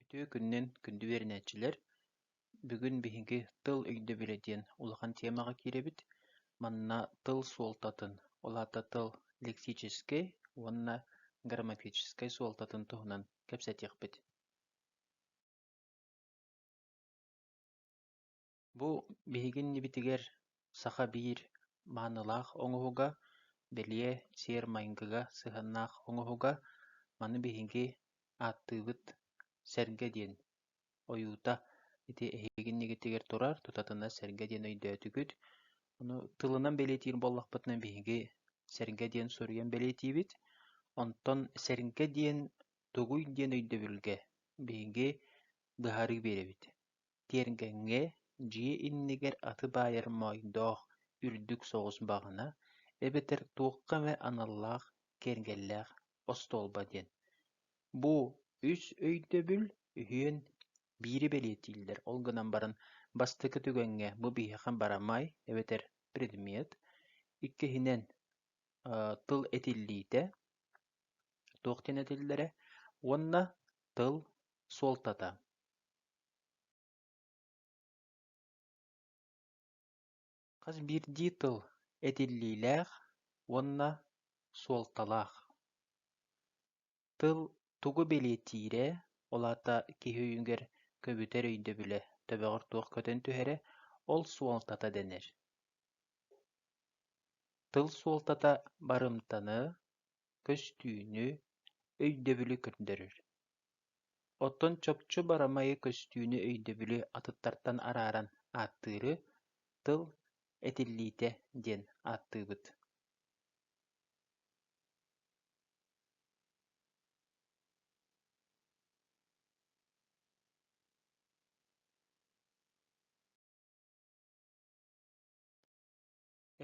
Үтүө күнүнэн, күндү үөрэнээччилэр! Бүгүн биһиги тыл өйдөбүлэ диэн улахан темаҕа киирэбит. Манна тыл суолтатын, ол аата тыл лексическэй уонна грамматическай суолтатын туһунан кэпсэтиэхпит. Бу биһиги иннибитигэр саха биир маанылаах оҥоһуга, бэлиэ сиэр-майгыга сыһыаннаах оҥоһуга, маны биһиги ааттыыбыт сэргэ диэн ойуута ити эһиги иннигитигэр турар, тутатына сэргэ диэн өйдөөтүгүт. Ону тылынан бэлиэтиир буоллахпытына биһиги сэргэ диэн суруйан бэлиэтиибит. Онтон сэргэ диэн тугуй диэн өйдөбүлгэ биһиги быһаарыы биэрэбит. Тиэргэҥҥэ, дьиэ иннигэр аты баайар моойдоох үрдүк соҕус баҕана эбэтэр туохха эмэ аналлаах киэргэллээх остуолба диэн. Бу үс өйдөбүл үһүөн биири бэлиэтииллэр, ол гынан баран бастакы түгэҥҥэ бу биһиэхэ барамай эбэтэр предмет, иккиһинэн тыл этиллиитэ, туох диэн этиллэрэ уонна тыл суолтата. Хас биирдии тыл этиллиилээх уонна суолталаах. Тыл тугу бэлиэтиирэ, ол аата киһи өйүгэр көбүтэр өйдөбүлэ, төбөҕөр туох көтөн түһэрэ, ол суолтата дэнэр. Тыл суолтата барымтаны, көстүүнү, өйдөбүлү көрдөрөр. Оттон чопчу барамайы көстүүнү өйдөбүлү атыттартан арааран ааттыыры тыл этиллиитэ диэн ааттыыбыт.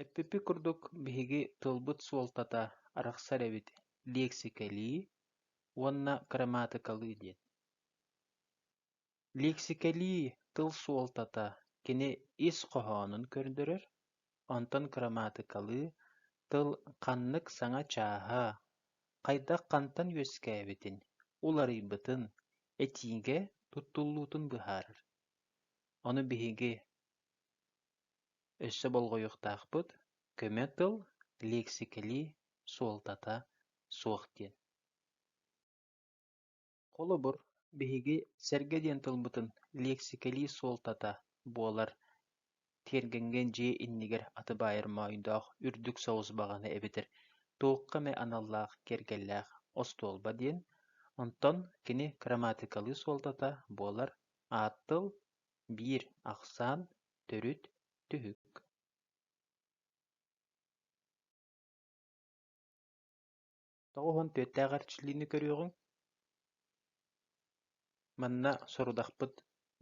Эппиппит курдук, биһиги тылбыт суолтата арахсар эбит лиэксикэлии уонна кырамаатыкалыы диэн. Лиэксикэлии тыл суолтата кини ис хоһоонун көрдөрөр, онтон кырамаатыкалыы тыл ханнык саҥа чааһа, хайдах хантан үөскээбитин, уларыйбытын, этиигэ туттуллуутун быһаарар. Ону биһиги Өссө болҕойуохтаахпыт, көмө тыл лиэксикэлии суолтата суох диэн. Холобур, биһиги сэргэ диэн тылбытын лиэксикэлии суолтата буолар тиэргэҥҥэ дьиэ иннигэр аты баайар моойдоох үрдүк соҕус баҕана эбэтэр туохха эмэ аналлаах киэргэллээх остуолба диэн, онтон кини кырамаатыкалыы суолтата буолар аат тыл, биир ахсаан, төрүт, түһүк. 94-тээх эрчиллиини көрүөҕүҥ. Манна сорудахпыт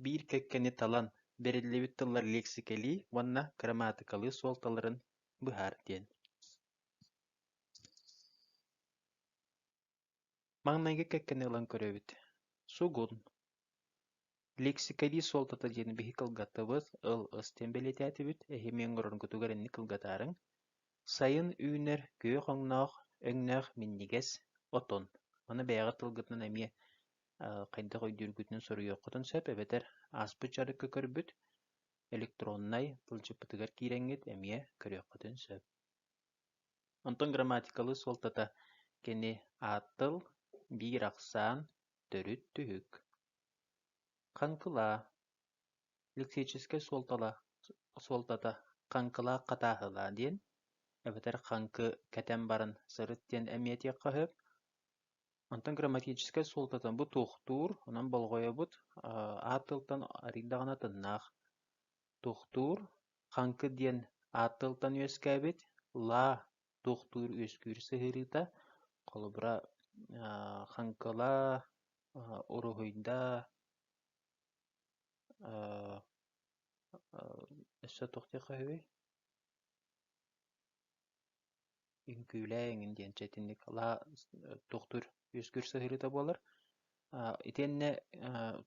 биир кэккэни талан, бэриллибит тыллар лиэксикэлии уонна кырамаатыкалыы суолталарын быһаар диэн. Маҥнайгы кэккэни ылан көрөбүт. Сугун. Лиэксикэлии суолтата диэн биһи кылгаттыбыт, ыл-ыс диэн бэлиэтээтибит, эһи эмиэ оҥороргутугар инник кылгатаарыҥ. Сайын үүнэр күөх өҥнөөх, өҥнөөх минньигэс отон. Маны бэйэҕит тылгытынан эмиэ хайдах өйдүүргүтүн суруйуоххутун сөп эбэтэр ааспыт дьарыкка көрбүт электроннай тылдьыппытыгар киирэҥҥит эмиэ көрүөххүтүн сөп. Онтон грамматикалыы суолтата кини аат тыл, биир ахсаан, төрүт түһүк. Хаҥкылаа лексическэй суолтата хаҥкылаах хатааһылаа диэн эбэтэр хаҥкы кэтэн баран сырыт диэн эмиэ этиэххэ сөп. Онтон грамматическай суолтата бу туохтуур, онон болҕойобут, аат тылтан арыйдаҕына атыннаах. Туохтуур, хаҥкы диэн аат тылтан үөскээбит, лаа туохтуур үөскүүр сыһыарыыта, холобура, хаҥкылаа, уруһуйдаа, өссө туох диэххэ үһү Үҥкүүлээ эҥин диэн чэ итинник лаа туохтуур үөскүүр сыһыарыыта буолар. Итиэннэ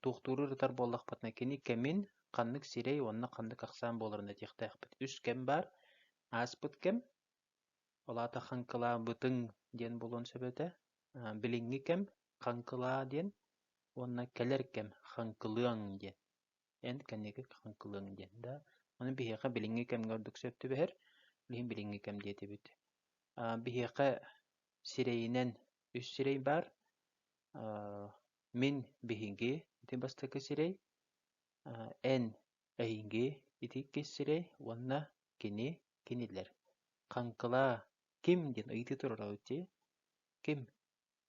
туохтууру ырытар буоллахпытына кини кэмин, ханнык сирэй уонна ханнык ахсаан буоларын этиэхтээхпит. Үс кэм баар. Ааспыт кэм, ол аата хаҥкылаабытыҥ диэн буолуон сөп этэ. Билиҥҥи кэм хаҥкылаа диэн. Уонна кэлэр кэм хаҥкылыаҥ диэн. Эн кэнники хаҥкылыаҥ диэн да. Ону биһиэхэ билиҥҥи кэмҥэ ордук сөп түбэһэр. Билигин билиҥҥи кэм диэтибит. Биһиэхэ сирэйинэн үс сирэй баар. Мин биһиги ити бастакы сирэй, эн эһиги ити иккис сирэй уонна кини кинилэр. Хаҥкылаа ким диэн ыйытыы турар дии. Ким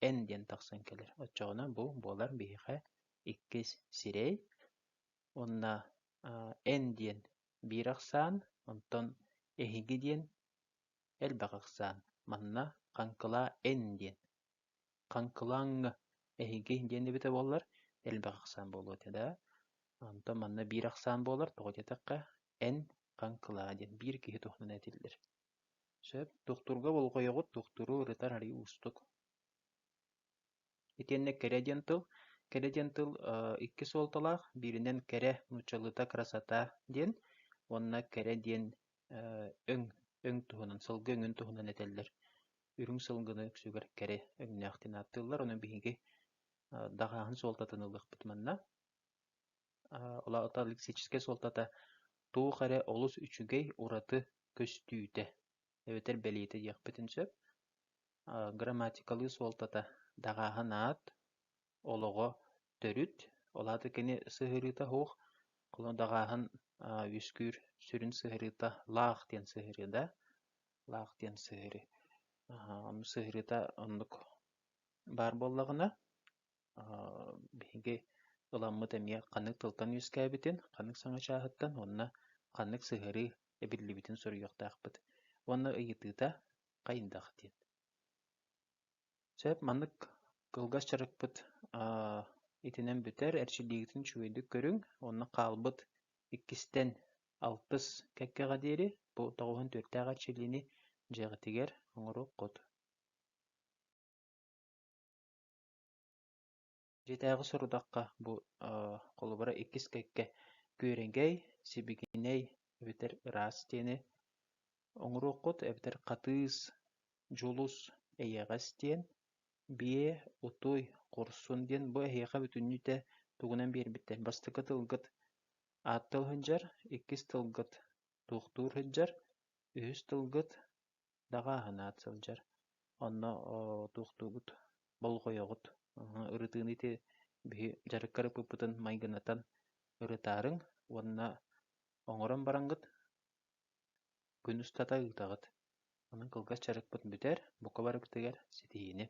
эн диэн тахсан кэлэр. Оччоҕуна бу буолар биһиэхэ иккис сирэй уонна эн диэн биир ахсаан, онтон эһиги диэн элбэх ахсаан. Манна хаҥкылаа эн диэн. Хаҥкылааҥ эһиги диэн эбитэ буоллар элбэх ахсаан буолуо этэ да. Онтон манна биир ахсаан буолар, тоҕо диэтэххэ эн хаҥкылаа диэн биир киһи туһунан этиллэр. Сөп. Туохтуурга болҕойоҕут, туохтууру ырытар арыый уустук. Итиэннэ кэрэ диэн тыл. Кэрэ диэн тыл икки суолталаах. Бииринэн кэрэ нууччалыыта красота диэн уонна кэрэ диэн өҥ, өҥ туһунан, сылгы өҥүн туһунан этэллэр. Үрүҥ сылгыны үксүгэр кэрэ өҥнөөх диэн ааттыыллар. Ону биһиги даҕааһын суолтатын ылыахпыт манна. Ол аата лексическэй суолтата туох эрэ олус үчүгэй ураты көстүүтэ эбэтэр бэлиэтэ диэхпитин сөп. Грамматикалыы суолтата даҕааһын аат, олоҕо төрүт, ол аата кини сыһыарыыта суох, холобур даҕааһын үөскүүр сүрүн сыһыарыыта лаах диэн сыһыарыы да, лаах диэн сыһыарыы. Ону сыһыарыыта оннук баар буоллаҕына биһиги ыламмыт эмиэ ханнык тылтан үөскээбитин, ханнык саҥа чааһыттан уонна ханнык сыһыарыы эбиллибитин суруйуохтаахпыт. Уонна ыйытыыта хайдах диэн. Сөп, маннык кылгас дьарыкпыт итинэн бүтэр, эрчиллиигитин үчүгэйдик көрүҥ уонна хаалбыт иккистэн алтыс кэккэҕэ диэри бу тоҕуһун түөртээх эрчиллиини дьиэҕитигэр оҥоруоххут. Дьиэтээҕи сорудахха бу холобура иккис кэккэ күөрэгэй, сибигинэй эбэтэр ыраас диэни оҥоруоххут эбэтэр хатыыс, дьулус, эйэҕэс диэн, биэ, утуй, хорсун диэн бу эһиэхэ бүтүннүүтэ тугунан биэрбиттэр. Бастакы тылгыт аат тыл сылдьар, иккис тылгыт туохтуур сылдьар, үһүс тылгыт даҕааһын аат сылдьар. Онно туохтуугут, болҕойоҕут. Ырытыыны ити биһи дьарыкка ырыппыппытын майгынатан ырытаарыҥ уонна оҥорон бараҥҥыт күн устата ыытаҕыт. Онон кылгас дьарыкпыт бүтэр, бука барыбытыгар ситиһиини.